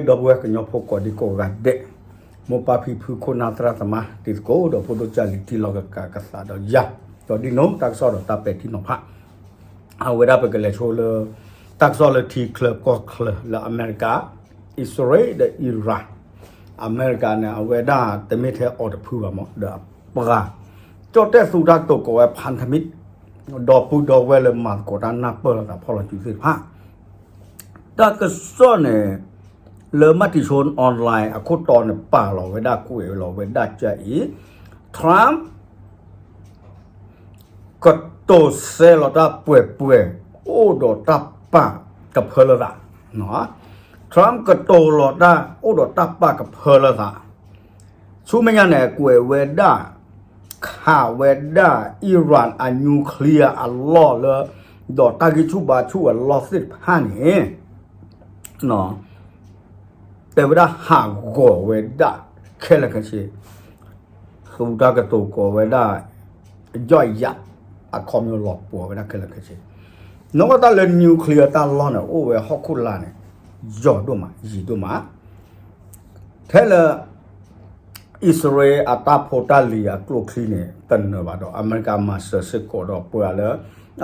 ဒီပုၢ်ဝဲၢ်ကညီဖိကိးဒံကိးဂၤဒဲး, မိၢ်ပၢ်ဖံဖုခိၣ်နၢ်သရၣ်သမါတံၤသကိး ဒီးဖိဒိၣ်ကၢ်လံၤထံလီၤကကးကသးဒီးယၤ, ဒီးဒ်နီၢ်တၢ်ကစီၣ်ဒီးတၢ်ပဲာ်ထံနီၤဖး အဝဲဒၣ်ပကလဲၤဆိလၢ တၢ်ကစီၣ်လၢထံချၢကီၢ်ချၢလၢအမဲရကၤ, အံၣ်စရ့လးဒီးအံရၣ်, အမဲရကၤန့ၣ် အဝဲဒၣ်တမ့ၢ်ထဲအီၤတဖုဘၣ်မး ဒီးအပှၤ ကၠီၣ်တဲၣ်သူတၢ်ကတိၤကိးဝဲ ဖၣ်ထမံး, ဒီပုၢ်ဒီဝဲၢ်လၢမၤသကိးတၢ်နၢ်ပၢၢ်လိာ်သးဖီၣ်လီၤစုသ့ၣ်တဖၣ် တၢ်ကစီၣ်န့ၣ် လၢ Matichon Online အခိၣ်တီန့ၣ် ပာ်လီၤဝဲဒၣ်ကွဲးလီၤဝဲဒၣ်ကအံၤ, Trump ကတိၤဆဲးလီၤတၢ်ပှဲၤပှဲၤ အိၣ်ဒီးတၢ်ပာ်ကဖၢလၢသး, Trump ကတိၤလီၤတၢ်အိၣ်ဒီးတၢ်ပာ်ကဖၢလၢသး, ဆူမဲာ်ညါန့ၣ် ကွဲးဝဲဒၣ် ခးဝဲဒၣ် Iran အ nuclear အလီၢ်လၢ ဒီးတၢ်ဂံၢ်ဆူၣ်ဘါဆူၣ်အလီၢ်သ့ၣ်တဖၣ်န့ၣ် တဲဝဲဒၣ်ဟးဂီၤဝဲဒၣ်ခဲလၢာ်ခဲဆ့, သူတၢ်ကတိၤကိးဝဲဒၣ် ယီၢ်ယး အခီပညီလီၤပှီၤဝဲဒၣ်ခဲလၢာ်ခဲဆ့, နီၢ်ကီၢ်တၢ်လၢ nuclear တၢ်လီၢ်န့ၣ် အိၣ်ဝဲဟီၣ်ခိၣ်လာ်န့ၣ် ယီၤဒိၣ်မး ယံာ်ဒိၣ်မး ထဲလၢ အံၣ်စရ့လးအတၢ်ဖိတၢ်လံၤအကျိချံန့ၣ် တနၢၤဘၣ်ဒီး အမဲရကၤမၤစၢၤစ့ၢ်ကီးဒီးပှၤလၢ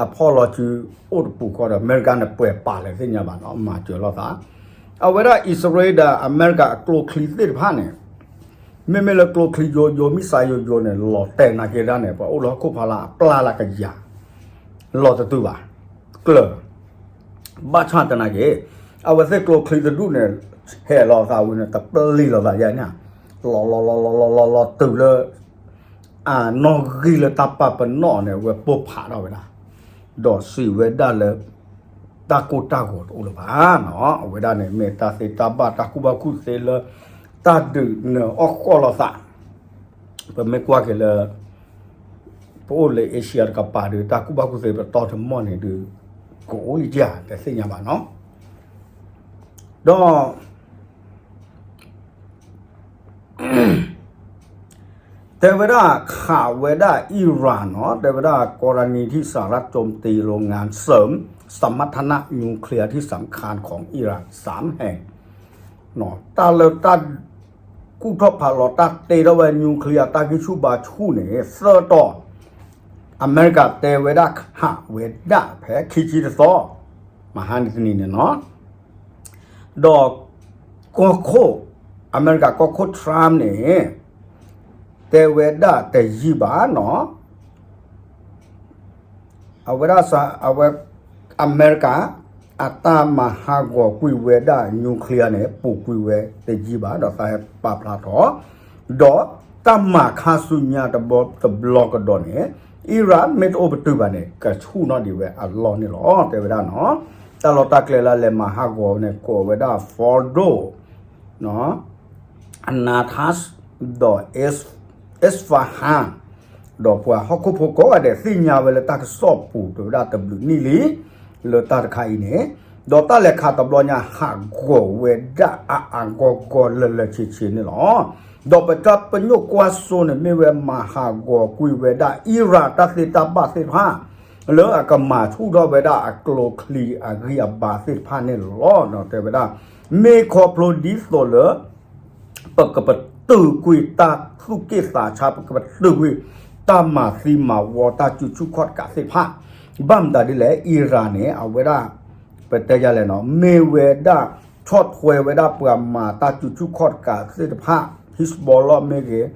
အဖီၣ်လီၤစုအိၣ်တပူၤဃီဒီး အမဲရကၤန့ၣ်ပှဲၤပာ်လၢသ့ၣ်ညါဘၣ်နီၤ မၤစၢၤလိာ်သး, အဝဲဒၣ်အံၣ်စရ့လးဒီးအမဲရကၤအကျိချံသ့ၣ်တဖၣ်န့ၣ် မ့မ့ၢ်လၢကျိချံယိယိ မံၣ်စၢ်ယိယိန့ၣ် လီၤတဲာ်နာ်က့ဒၣ်န့ၣ် ပှၤအိၣ်လၢဟီၣ်ခိၣ်ဖီလာ်အပျၢ်လၢကယၤ လီၤတတုၤဘၣ်, ကျၢၤ ဘၣ်ဆၣ်သနာ်က့ အဝဲသ့ၣ်ကျိချံတဒူၣ်န့ၣ် ဟဲလီၤသးဝံၤန့ၣ် တပျံၤလီၤသးယါန့ၣ်, လီၤလီၤလီၤလီၤလီၤလီၤလီၤတုၤလၢ အနီၣ်ဂံၢ်လၢတၢ်ပာ်ပနီၣ်န့ၣ် အဝဲပိၢ်ဖးထီၣ်ဝဲဒၣ်, ဒီးစံးဝဲဒၣ်လၢ တၢ်ကိၢ်တၢ်ဂီၤတအိၣ်လၢၤဘၣ်နီၤ, အဝဲဒၣ်န့ၣ်မ့ၢ်တၢ်သ့တၢ်ဘၣ်တၢ်ကူၣ်ဘၣ်ကူၣ်သ့လၢ တၢ်ဒုးနၢၤအီၣ်ဃီၣ်လိာ်သး, ပမ့ၢ်ကွၢ်က့ၤလၢ ပအိၣ်လၢ Asia တကပၤဒီး တၢ်ကူၣ်ဘၣ်ကူၣ်သ့ပတီၢ်တမီၢ်န့ၣ်ဒီး ကအိၣ်လံဧါ တသ့ၣ်ညါဘၣ်နီၤ, ဒီး တဲဝဲဒၣ်ခးဝဲဒၣ် Iran နီၤ, တဲဝဲဒၣ် กรณีที่สหรัฐโจมตีโรงงานเสริมสมรรถนะนิวเคลียร์ที่สำคัญของอิหร่านสามแห่ง တၢ်လၢတၢ် ကူၣ်ထီၣ်ဖးလီၤတၢ်တ့ထီၣ်ဝဲ nuclear တၢ်ဂံၢ်ဆူၣ်ဘါဆူၣ်န့ၣ် သၢတီၤ အမဲရကၤတဲဝဲဒၣ်ခးဝဲဒၣ်ဖဲခံဆံတသီ မဟါန့ၣ်တနံၤန့ၣ်နီၤ, ဒီးကီၢ်ခိၣ် အမဲရကၤကီၢ်ခိၣ် Trump န့ၣ် တဲဝဲဒၣ်တယံာ်ဘၣ်နီၤ အဝဲဒၣ် အဝဲ အမဲရကၤ အတၢ်မၤဟးဂီၤကွံာ်ဝဲဒၣ် nuclear န့ၣ် ပူၤကွံာ်ဝဲတယံာ်ဘၣ် ဒီးသးဟဲပာ်ဖျါထီၣ်, ဒီးတၢ်မၤခါဆူညါတဘျီကဒီးန့ၣ် Iran မ့ၢ်တအိၣ်ပတုာ်ဘၣ်န့ၣ် ကဆူၣ်နီၣ်ဒံးဝဲအလီၢ်န့ၣ်လီၤ တဲဝဲဒၣ်နီၤ, တၢ်လီၢ်တၢ်ကျဲလၢအလဲၤမၤဟးဂီၤန့ၣ် ကိးဝဲဒၣ် Fordow, Natanz ဒီး Isfahan ဒီးပှၤဟီၣ်ခိၣ်ဖိကိးဂၤဒဲးသ့ၣ်ညါဝဲလၢတၢ်ကစီၣ်ပူၤ တဲဝဲဒၣ်တဘျုးနံၣ်လံ လၢတၢ်တခါအံၤန့ၣ်, ဒီးတၢ်လဲၤခးတဘျီညါဟးဂီၤဝဲဒၣ်အအါဂီၢ်ဂီၢ်လၢာ်လၢာ်ဆ့ဆ့န့ၣ်လီၤ. ဒီးပတၢ်ပညိၣ်ကွၢ်စိန့ၣ်မ့ၢ်ဝဲမၤဟးဂီၤကွံာ်ဝဲဒၣ် Iran တၢ်သ့တၢ်ဘၣ်သ့ၣ်တဖၣ် လၢအကမၤဆူၣ်ထီၣ်ဝဲဒၣ်အကျိချံအဂံၢ်အဘါသ့ၣ်တဖၣ်န့ၣ်လီၤ. တဲဝဲဒၣ် မ့ၢ်ခီဖျိဒ်သိးလၢ ပကပတုာ်ကွံာ်တၢ်သူၣ်က့ၣ်သးဆါ ပကပတုာ်ကွံာ်တၢ်မၤသံမၤဝီတၢ်စုဆူၣ်ခီၣ်တကးသ့ၣ်တဖၣ်, ဘၣ်မတၤဒ်လဲၣ် Iran န့ၣ် အဝဲဒၣ် ပတဲယၤလဲၣ်နီၤ မ့ၢ်ဝဲဒၣ် ဆီၣ်ထွဲဝဲဒၣ်ပှၤမၤတၢ်စုဆူၣ်ခီၣ်တကးသ့ၣ်တဖၣ် Hezbollah မ့ၢ်ဂ့ၤ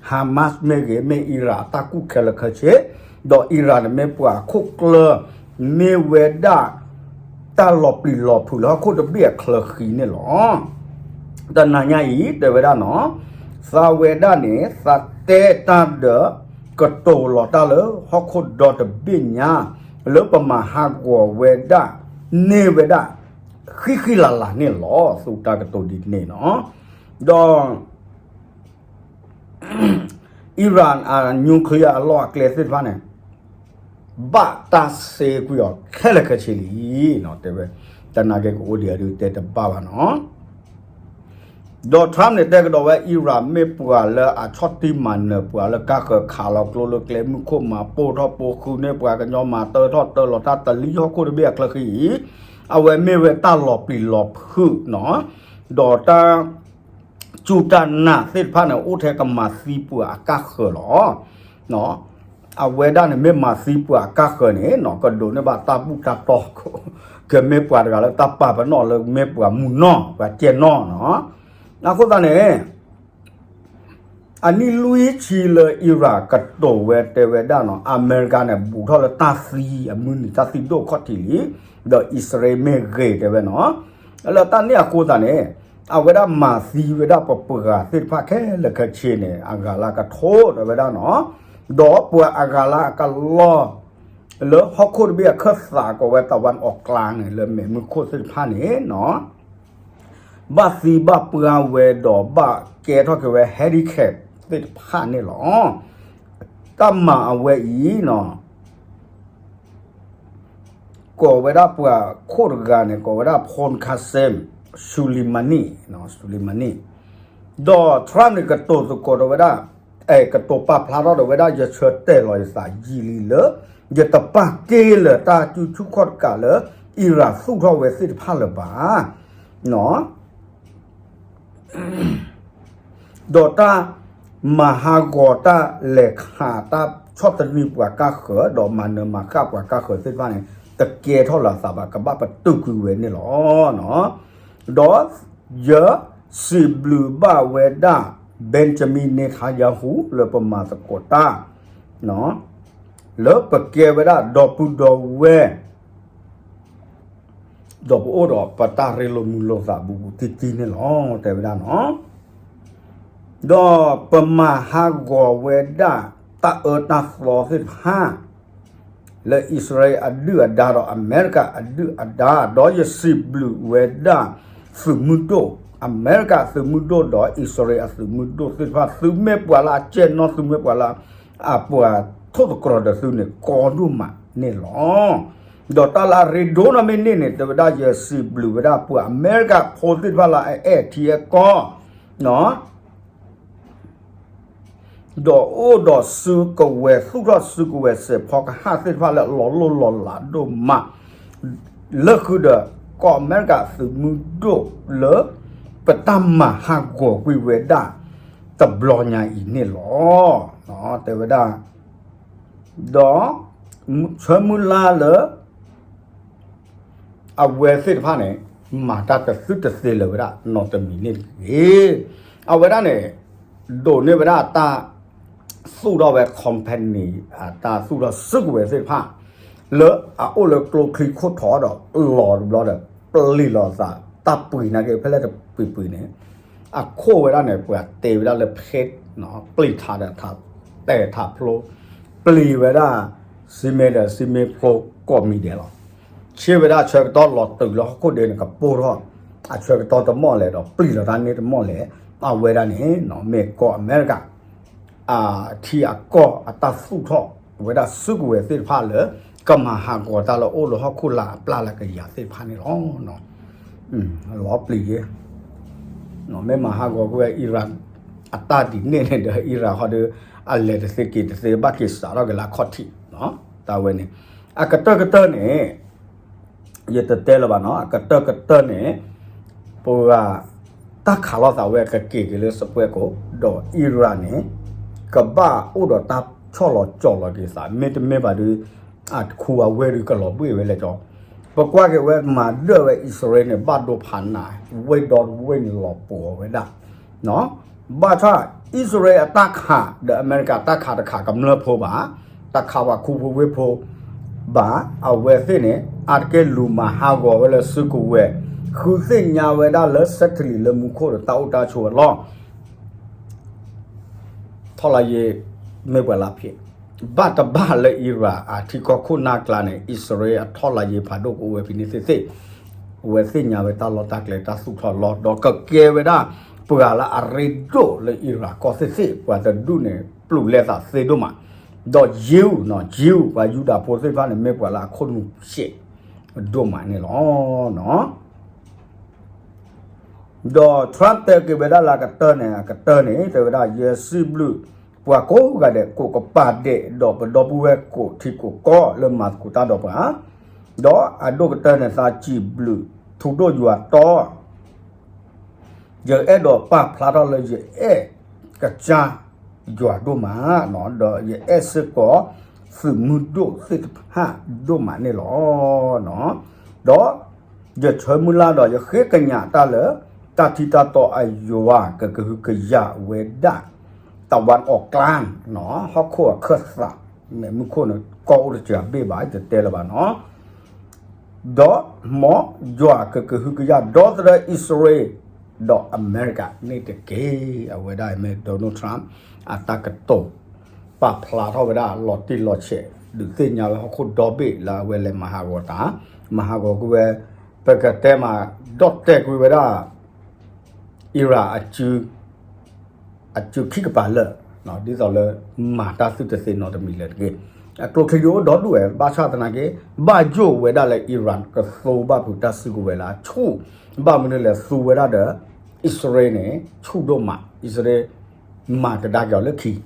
Hamas မ့ၢ်ဂ့ၤ မ့ၢ် Iran အတၢ်ကူၣ်ခဲလၢာ်ခဲဆ့, ဒီး Iran န့ၣ်မ့ၢ်ပှၤခိၣ်ကျၢၢ် မ့ၢ်ဝဲဒၣ် တၢ်လီၤပျံၤလီၤဖုးလၢဟီၣ်ခိၣ်တဘ့ၣ်အချၢဃံန့ၣ်လီၤ. တနၤညါအံၤ တဲဝဲဒၣ်နီၤ သးဝဲဒၣ်န့ၣ် သးတဲတၢ်ဒီး ကတိၤလီၤတၢ်လၢဟီၣ်ခိၣ်ဒီတဘ့ၣ်ညါ လၢပမၤဟးဂီၤဝဲဒၣ် န့ၢ်ဝဲဒၣ် ဃံဃံလၤလၤန့ၣ်လီၤ. သူတၢ်ကတိၤဒ်န့ၣ်နီၤ ဒီး Iran အ nuclear အလီၢ်အကျဲသ့ၣ်တဖၣ်န့ၣ် ဘၣ်တၢ်စ့ကွံာ်အီၤခဲလၢာ်ခဲဆ့လံနီၤ တဲဝဲ တနာ်က့ကအိၣ်ဒံးအဒုးတဲတဘၣ်ဘၣ်နီၤ ဒီး Trump န့ၣ် တဲကဒီးဝဲ Iran မ့ၢ်ပှၤလၢအဆီၣ်တံၢ်မၤနၢၤပှၤလၢကါဃၢၤခးလီၤကျိလၢကျဲမုၢ်ခိၣ် မၤပိၢ်ထီၣ်ပိၢ်ဃုာ်န့ၢ်ပှၤကညီ မၤတၢထီၣ်တၢလီၤတၢ်တလံဟီၣ်ခိၣ်တဘ့ၣ်အချၢဃံအံၤ အဝဲမ့ၢ်ဝဲတၢ်လီၤပျံၤလီၤဖုးနီၤ ဒီးတၢ်စူၢ်တၢ်နာ်သ့ၣ်တဖၣ်န့ၣ် အိၣ်ထဲကမၤသံပှၤအကါဃၢၤလီၤ. အဝဲဒၣ်န့ၣ်မ့ၢ်မၤသံပှၤအကါဃၢၤန့ၣ် ကဒိးန့ၢ်ဘၣ်တၢ်ဘူၣ်တၢ်တီ ကမ့ၢ်ပှၤတဂၤလၢတၢ်ပာ်ပနီၣ်လၢမ့ၢ်ပှၤမုၢ်နီၢ် ပှၤကဲနီၢ်နီၤ. အဃိသတးန့ၣ် အနံၣ်လွံၢ်ဆံလၢ Iran ကတိၤဝဲတဲဝဲဒၣ်နီၤ အမဲရကၤန့ၣ် ဘူးထီၣ်လၢတၢ်သံအမုၢ်နံၤ တၢ်သံဒိၣ်ခီၣ်ထံးလံ, ဒီးအံၣ်စရ့လးမ့ၢ်ဂ့ၤတဲဝဲနီၤ. လၢတၢ်န့ၣ်အဃိသတးန့ၣ် အဝဲဒၣ်မၤသံဝဲဒၣ်ပပှၤသ့ၣ်တဖၣ်ခဲလၢာ်ခဲဆ့န့ၣ် အဂၤလၢကထိတဲဝဲဒၣ်နီၤ, ဒီးပှၤအဂၤလၢအကလီ လၢဟီၣ်ခိၣ်တဘ့ၣ်အခၢၣ်သးကိးဝဲ တၢ်ဝၣ်အီၤကျါန့ၣ် လၢမဲးမုၢ်ခိၣ်သ့ၣ်တဖၣ်န့ၣ်နီၤ ဘၣ်သံဘၣ်ပှၢ်ဝဲဒီးဘၣ်ကဲထီၣ်က့ၤဝဲ handicap သ့ၣ်တဖၣ်န့ၣ်လီၤ. တၢ်မၤအဝဲအံၤနီၤ ကိးဝဲဒၣ်ပှၤခိၣ်တဂၤန့ၣ် ကိးဝဲဒၣ် Qasem Soleimani, Soleimani ဒီး Trump န့ၣ် ကတိၤသကိးဒီးဝဲဒၣ် ကတိၤပာ်ဖျါထီၣ်ဒီးဝဲဒၣ် ယဆၢတဲာ်လီၤယသးယံာ်လံလၢ ယတပာ်က့ၤလၢၤတၢ်စုဆူၣ်ခီၣ်တကးလၢ Iran သူၣ်ထီၣ်ဝဲသ့ၣ်တဖၣ်လၢၤဘၣ် ဒီးတၢ်မၤဟးဂီၤတၢ်လဲၤခးတၢ်ဆီၣ်သနံးပှၤကါဃၢၤ ဒီးမၤနၢၤမၤဃၣ်ပှၤကါဃၢၤသ့ၣ်တဖၣ်န့ၣ် တကဲထီၣ်လၢၤအသးဘၣ် ကဘၣ်ပတုာ်ကွံာ်ဝဲန့ၣ်လီၤ. ဒီးယစံးဘျုးဘၣ်ဝဲဒၣ် Benjamin Netanyahu လၢပမၤသကိးတၢ် လၢပကဲဝဲဒၣ်ဒီပုၢ်ဒီဝဲၢ် ဒီးပအိၣ်ဒီးပတၢ်ရ့လိာ်မုာ်လိာ်သးဘူးဘူးတံၢ်တံၢ်န့ၣ်လီၤ တဲဝဲဒၣ်နီၤ. ဒီးပမၤဟးဂီၤဝဲဒၣ်တၢ်အၢတၢ်သီသ့ၣ်တဖၣ် လၢအံၣ်စရ့လးအဒုၣ်အဒါဒီးအမဲရကၤအဒုၣ်အဒါ ဒီးယစံးဘျုးဝဲဒၣ် သုးမုၢ်ဒိၣ် အမဲရကၤသုးမုၢ်ဒိၣ်ဒီးအံၣ်စရ့လးအသုးမုၢ်ဒိၣ်သ့ၣ်တဖၣ် သုမ့ၢ်ပှၤလၢအကဲနီၢ် သုမ့ၢ်ပှၤလၢအပှၤထိၣ်သတြီၤဒီးသုန့ၣ် ကီဒိၣ်မးန့ၣ်လီၤ. ဒီးတၢ်လၢအရ့ဒိၣ်နီၢ်မ့ၢ်န့ၢ်န့ၣ် တဲဝဲဒၣ်ယစံးဘျုးဝဲဒၣ်ပှၤအမဲရကၤဖိသ့ၣ်တဖၣ်လၢအအဲၣ်ထံအဲၣ်ကီၢ် ဒီးအိၣ်ဒီးစုကဝဲၤ သူၣ်ထီၣ်စုကဝဲၤစဲးဖီကဟၣ်သ့ၣ်တဖၣ်လၢအလီၤလိၢ်လီၤလးဒိၣ်မး လၢဃုာ်ဒီး ကီၢ်အမဲရကၤသုးမုၢ်ဒိၣ်လၢ ပတၢ်မၤဟးဂီၤကွံာ်ဝဲဒၣ် တဘျီညါအံၤန့ၣ်လီၤ. တဲဝဲဒၣ် ဒီး ဆၢမုၢ်လၢ်လၢ အဝဲသ့ၣ်တဖၣ်န့ၣ် မၤတၢ်တသုတသ့လၢၤဝဲဒၣ်နီတမံၤန့ၣ်တဂ့ၤ. အဝဲဒၣ်န့ၣ် ဒိးန့ၢ်ဝဲဒၣ်တၢ် သူၣ်ထီၣ်ဝဲ company အတၢ်သူၣ်ထီၣ်စုကဝဲၤသ့ၣ်တဖၣ် လၢအအိၣ်လၢကျိချံခိၣ်ထီဒီးလီၤတဘျီဒီး ပျံၤလီၤသး တၢ်ပှံၤနာ်က့ဖဲလဲၣ်တပှံၤပှံၤန့ၣ် အခိၣ်ဝဲဒၣ်န့ၣ် ပှၤတဲဝဲဒၣ်လၢဖဲ ပျံၤထးဒီးထးတဲထးဖျိ ပျံၤဝဲဒၣ် စံမ့ၢ်ဒီးစံမ့ၢ်ဖျိ ကိးမံၤဒဲးလီၤ. ဆ့ဝဲဒၣ်ဆၢကတီၢ်လီၤတုၤလၢဟီၣ်ခိၣ်ဒဲးန့ၣ် ကပိၢ်ထီၣ် အဆၢကတီၢ်တမီၢ်လဲၣ်ဒီး ပျံၤလီၤတၢ်န့ၣ်တမီၢ်လဲၣ် အဝဲဒၣ်န့ၣ် မ့ၢ်ကီၢ်အမဲရကၤ အထံအကီၢ်အတၢ်သူၣ်ထီၣ်ဝဲဒၣ်စုကဝဲၤသ့ၣ်တဖၣ်လၢ ကမၤဟးဂီၤတၢ်လၢအိၣ်လၢဟီၣ်ခိၣ်လာ်အပျၢ်လၢကယၤသ့ၣ်တဖၣ်န့ၣ်လီၤ. လီၤပျံၤက့ၤ မ့ၢ်မၤဟးဂီၤကွံာ်ဝဲ Iran အတၢ်ဒ်န့ၣ်န့ၣ်ဒီး Iran ဟီဒီး အလဲၤတသ့က့ၤတသ့ ဘၣ်က့ၤစးထီၣ်က့ၤလၢအခီၣ်ထံး တၢ်ဝဲန့ၣ် အကတၢၢ်ကတၢၢ်န့ၣ် ယတတဲလၢၤဘၣ်နီၤ အကတၢၢ်ကတၢၢ်န့ၣ် ပှၤတၢ်ခးလိာ်သးဝဲကက့ၤက့ၤလၢစပွဲကိး ဒီး Iran န့ၣ် ကဘၣ်အိၣ်ဒီးတၢ်ဆီၣ်လီၤကၠီၣ်လီၤက့ၤသး မ့တမ့ၢ်ဘၣ်ဒီး အတခူအဝဲၢ်ဒီးကလီၤဘှံးဝဲလဲၣ်ကီး ပကွၢ်က့ၤဝဲမၤဒၢၣ်ဝဲအံၣ်စရ့လးန့ၣ် ဘၣ်ဒိဖးနး ဝ့ၢ်ဒီတဝ့ၢ်န့ၣ်လီၤပှီၤဝဲဒၣ် ဘၣ်ဆၣ် အံၣ်စရ့လးအတၢ်ခး ဒီးအမဲရကၤတၢ်ခးတခးကမျၢၢ်ဖိဘၣ်, တခးပှၤခူဖိဝ့ၢ်ဖိဘၣ်, အဝဲသ့ၣ်န့ၣ် အါတက့ၢ်လူၤမၤဟးဂီၤဝဲလၢစုကဝဲၤ, ဃုသ့ၣ်ညါဝဲဒၣ်လၢ satellite လၢမူခိၣ်ဒီးတၢ်အိၣ်တၢ်ဆိးအလီၢ် ထီၣ်လါယ့ၤ မ့ၢ်ပှၤလၢဖံး, ဘၣ်တဘၣ်လၢ Iran အထံကီၢ်ခိၣ်နၢ်ကျါန့ၣ် အံၣ်စရ့လးအထီၣ်လါယ့ၤဖးဒိၣ်ကအိၣ်ဝဲဖဲန့ၣ်သ့ၣ်သ့ၣ်, အဝဲသ့ၣ်ညါဝဲတၢ်လီၢ်တၢ်ကျဲတၢ်သူၣ်ထီၣ်လီၢ် ဒီးကကဲဝဲဒၣ် ပှၤလၢအရ့ဒိၣ်လၢ Iran ကီၢ်သ့ၣ်သ့ၣ် ပှၤတဒူၣ်န့ၣ် ပျုၤလဲသးသ့ဒိၣ်မး, ဒီး Jew နီၤ Jew ပှၤယူဒၤဖိသ့ၣ်တဖၣ်န့ၣ် မ့ၢ်ပှၤလၢအခိၣ်နူာ်ဆံးဒိၣ်မးန့ၣ်လီၤ. ဒီး Trump တဲက့ၤဝဲဒၣ်လၢအကတၢၢ်န့ၣ် အကတၢၢ်န့ၣ် တဲဝဲဒၣ် ယဲစံးဘျုး ပှၤကိးဂၤဒဲး ကိးကပၤဒဲး ဒီးပဒီပုၢ်ဝဲၢ်ကိးထံကိးကီၢ်လၢမၤသကိးတၢ်ဒီးပှၤ, ဒီးအဒိၣ်ကတၢၢ်န့ၣ် သးစံးဘျုး ထူဒိၣ်ယွၤတီ ယအဲၣ်ဒိးပာ်ဖျါထီၣ်လၢယအဲၣ်ကစၢ်ယွၤဒိၣ်မး, ဒီးယအဲၣ်စ့ၢ်ကီးသုးမုၢ်ဒိၣ်သ့ၣ်တဖၣ်ဒိၣ်မးန့ၣ်လီၤ. ဒီးယဆၢမုၢ်လၢ်ဒီးယဃ့ကညးတၢ်လၢ တၢ်ထံတၢ်တီအယွၤကကဟုကယာ်ဝဲဒၣ် တဝၢ်အီၣ်ကျါ ဟီၣ်ခိၣ်အခၢၣ်သး မ့ၢ်မူခိၣ်န့ၣ် ကီၢ်အိၣ်တစှၤဘ့ၣ်ဘၣ် တတဲလၢၤဘၣ်နီၤ. ဒီးမ်ယွၤကကဟုကယာ်ဒီသဒၢအံၣ်စရ့လး ဒီးအမဲရကၤန့ၣ်တက့ၢ်. အဝဲဒၣ်မ့ၢ် Donald Trump အတၢ်ကတိၤ ပာ်ဖျါထီၣ်ဝဲဒၣ်လီၤတံၢ်လီၤဆဲး ဒုးသ့ၣ်ညါဝဲဟီၣ်ခိၣ်ဒီဘ့ၣ်လၢအဝဲလဲၤမၤဟးဂီၤတၢ်, မၤဟးဂီၤကွံာ်ဝဲ ပကတဲမး ဒီၣ်တဲာ်ကွံာ်ဝဲဒၣ် Iran အစု အစုခံကပၤလၢာ် ဒ်သိးလၢမၤတၢ်သုတသ့နီတမံၤလၢၤတဂ့ၤ. အကျိချံဒုးအိၣ်ဒီဒူၣ်ဝဲ ဘၣ်ဆၣ်သနာ်က့ ဘၣ်ယိၣ်ဝဲဒၣ်လၢ Iran ကသူဘၣ်ဖုးတၢ်စုကဝဲၤလၢအဆူၣ်, ဘၣ်မနုၤလဲၣ် သူဝဲဒၣ်ဒီး အံၣ်စရ့လးန့ၣ် ဆူၣ်ဒိၣ်မး အံၣ်စရ့လး မၤကဒါက့ၤအီၤ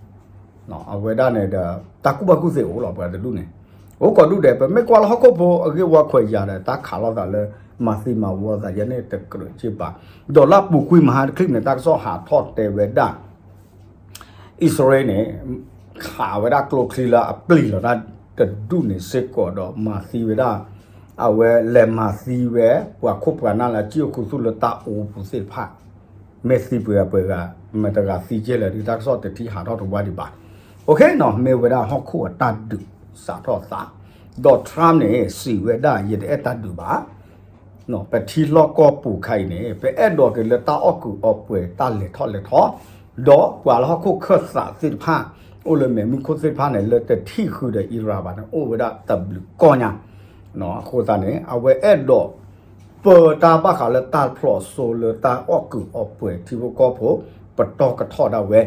လၢခံ အဝဲဒၣ်န့ၣ်ဒီး တၢ်ကူၣ်ဘၣ်ကူၣ်သ့အိၣ်လီၤ ပှၤတဒူၣ်န့ၣ် အိၣ်ကိးဒူၣ်ဒဲး ပမ့ၢ်ကွၢ်လၢဟီၣ်ခိၣ်ဖိအဂ့ၢ်ဝီခွဲးယာ်ဒီး တၢ်ခးလိာ်သးလၢ မၤသံမၤဝီသးယဲန့ၣ်တကြၢးက့ဘၣ်, ဒီးလၢအပူၤကွံာ်မဟါတချံၣ်န့ၣ် တၢ်ကစီၣ်ဟးထီၣ်တဲဝဲဒၣ် အံၣ်စရ့လးန့ၣ် ခးဝဲဒၣ်ကျိချံလၢအပျံၤလီၤတၢ်တဒူၣ်န့ၣ်စ့ၢ်ကီးဒီးမၤသံဝဲဒၣ် အဝဲလဲၤမၤသံဝဲ ပှၤခိၣ်ပှၤနၢ်လၢအစံၣ်အိၣ်ခူသူၣ်လၢတၢ်အိပူၤသ့ၣ်တဖၣ် မ့ၢ်သံပှဲၤဂၤပှဲၤဂၤ မတၤတဂၤသံကဲလဲၣ် ဒ်တၢ်ကစီၣ်တထံၣ်ဟးထီၣ်တဝါဒံးဘၣ်. အိၣ်ခ့နီၤ မ့ၢ်ဝဲဒၣ်ဟီၣ်ခိၣ်အတၢ်ဒုးစးထီၣ်သး, ဒီး Trump န့ၣ် စံးဝဲဒၣ် ယတအဲၣ်တၢ်ဒုးဘၣ် ပထံလီၢ်ကီၢ်ပူၤခါအံၤန့ၣ် ပအဲၣ်ဒိးက့ၤလၢတၢ်အီၣ်ကုာ်အီပှဲၤတၢ်လဲၤထီၣ်လဲၤထီ, ဒီးပှၤလၢဟီၣ်ခိၣ်ခၢၣ်သးသ့ၣ်တဖၣ် အိၣ်လၢမဲးမုၢ်ခိၣ်သ့ၣ်တဖၣ်န့ၣ် လၢတထံၣ်ဃုာ်ဒီး Iran ဘၣ်န့ၣ် အိၣ်ဝဲဒၣ်တဘျုးကီၢ်ညါ, အဃိသတးန့ၣ် အဝဲအဲၣ်ဒိး ပၢတၢ်ဘၣ်ဃးလၢတၢ်ဖျိးစိလၢတၢ်အီၣ်ကုာ်အီပှဲၤထံဖိကီၢ်ဖိ ပတီၢ်ကထီၣ်ဒၣ်ဝဲ,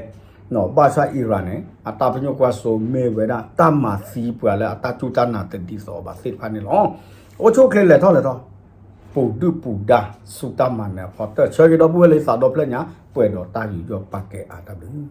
ဘၣ်ဆၣ် Iran န့ၣ် အတၢ်ပညိၣ်ကွၢ်စိမ့ၢ်ဝဲဒၣ် တၢ်မၤသံပှၤလၢအတၢ်စူၢ်တၢ်နာ်တဒ်သိးဘၣ်သ့ၣ်တဖၣ်န့ၣ်လီၤ. အိၣ်ဆူၣ်အိၣ်ချ့လဲၤထီၣ်လဲၤထီ, ပူၤဒုၣ်ပူၤဒါ ဆူတၢ်မၤနၢၤအဖီတၢၢ် ဆၢဂ့ၤဒီပုၢ်ဝဲၢ်လၢသးဒီဖျၢၣ်ညါ ပှဲၤဒီးတၢ်ယူးယီၣ်ပာ်ကဲအါတၢ်ဘျုး